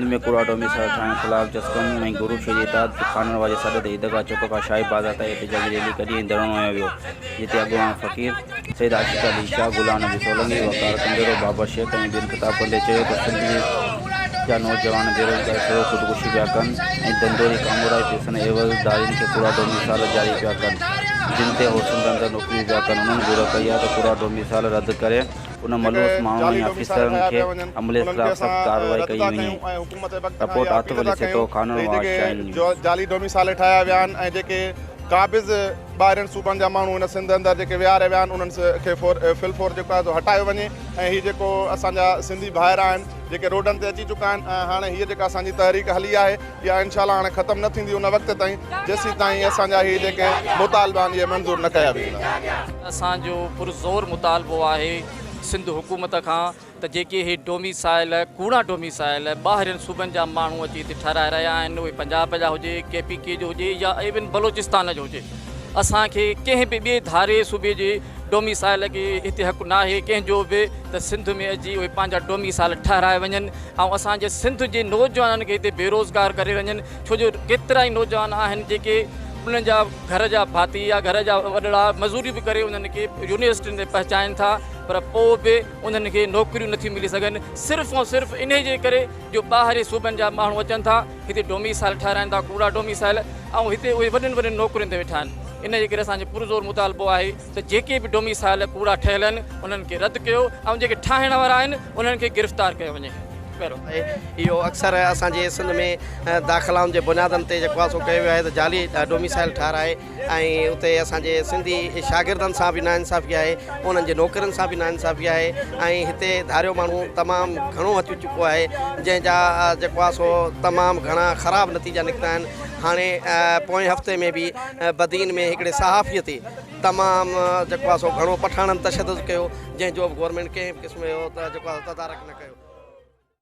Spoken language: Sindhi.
سنڌ ۾ ڪوڙا ڊوميسائل ٺاهڻ خلاف جسقم ۽ گروپ شهيد اتحاد خانڻ جي سڏ تي عيدگاهه چوڪ کان شاهي بازار تائين احتجاجي ريلي ڪڍي ۽ ڌرڻو هنيو ويو، جتي اڳواڻ فقير سيد عاشق علي شاهه، غلام نبي سولنگي، وقار ڪنڊيرو، بابر شيخ ۽ ٻين خطاب ڪندي چيو ته سنڌ جا نوجوان بيروزگاري سبب خودڪشي پيا ڪن ۽ ڌنڌوري ڪامورائي پئسن عيوض ڌارين کي ڪوڙا ڊوميسائل جاري پيا ڪن جن تي هو سنڌ اندر نوڪريون پيا ڪن انهن گهر ڪئي آهي ته ڪوڙا ڊوميسائل رد ڪري ان ملوث جيڪي ماڻهن جعلي ۽ ڊوميسائل آفيسرن ٺاهيا کي پيا وڃن عملي انهن کي خلاف سخت اسان ڪارروائي رد ڪئي ٿا وڃي. ڪيون ۽ حڪومت وقت کان رپورٽ اها عاطف اپيل علي ٿا سهتو، ڪيون ته خانڻ هي واهه، جيڪي شاهين نيوز. جعلي ڊوميسائل ٺاهيا ويا آهن ۽ جيڪي قابض ٻاهرين صوبن جا ماڻهو هن سنڌ اندر جيڪي ويهاريا ويا آهن انهن کي فل فور جيڪو آهي سو هٽايو وڃي ۽ هي جيڪو اسان جا سنڌي ڀائر آهن جيڪي روڊن تي اچي چڪا آهن ۽ هاڻي هيء جيڪا اسان جي تحريڪ هلي آهي اها انشاء الله هاڻي ختم نه ٿيندي ان وقت تائين جيسين تائين اسان جا هي جيڪي مطالبا آهن اهي منظور نه ڪيا ويندا. اسان جو پرزور مطالبو آهي سنڌ حڪومت کان ته جيڪي هي ڊوميسائل ڪوڙا ڊوميسائل ٻاهرين صوبن جا ماڻهو اچي هتي ٺهرائي رهيا آهن اهي پنجاب جا هجي ڪي پي ڪي جو هجي يا ايون بلوچستان جو هجي اسان کي ڪنهن به ٻئي ڌاري صوبي جي ڊوميسائل کي هتي حق ناهي ڪنهن جو به ته سنڌ ۾ اچي اهي پنهنجا ڊوميسائل ٺهرائي وڃن ۽ اسان جي سنڌ جي نوجوانن کي هتي بيروزگار ڪري وڃن ڇو جو ڪيترائي نوجوان آهن جيڪي انهن جا گهر جا ڀاتي يا گهر جا وڏڙا مزوري به ڪري انهن کي يونيورسٽين تي پهچائين ٿا پر پوء به انهن کي نوڪريون نٿيون ملي سگهن صرف ۽ صرف انهي جي ڪري جو ٻاهرين صوبن جا ماڻهو اچن ٿا هتي ڊوميسائل ٺهرائين ٿا ڪوڙا ڊوميسائل ۽ هتي اهي وڏين وڏين نوڪرين تي ويٺا آهن ان جي ڪري اسان جو پرزور مطالبو آهي ته جيڪي به ڊوميسائل ڪوڙا ٺهيل آهن انهن کي رد ڪيو ۽ جيڪي ٺاهڻ وارا آهن انهن کي گرفتار ڪيو وڃي. آهي اهو اڪثر اسان جي سنڌ ۾ داخلائن جي بنيادن تي جيڪو آهي سو ڪيو ويو آهي ته جعلي ڊوميسائل ٺهرائي ۽ اتي اسان جي سنڌي شاگردن سان به ناانصافي آهي انهن جي نوڪرين سان به ناانصافي آهي ۽ هتي ڌاريو ماڻهو تمام گهڻو اچي چڪو آهي جنهن جا جيڪو آهي سو تمام گهڻا خراب نتيجا نڪتا آهن هاڻي پوئين هفتي ۾ به بدين ۾ هڪڙي صحافي تي تمام جيڪو آهي سو گهڻو پٺاڻن تشدد ڪيو جنهن جو به گورنمينٽ ڪنهن به قسم جو جيڪو آهي تدارڪ نه ڪيو.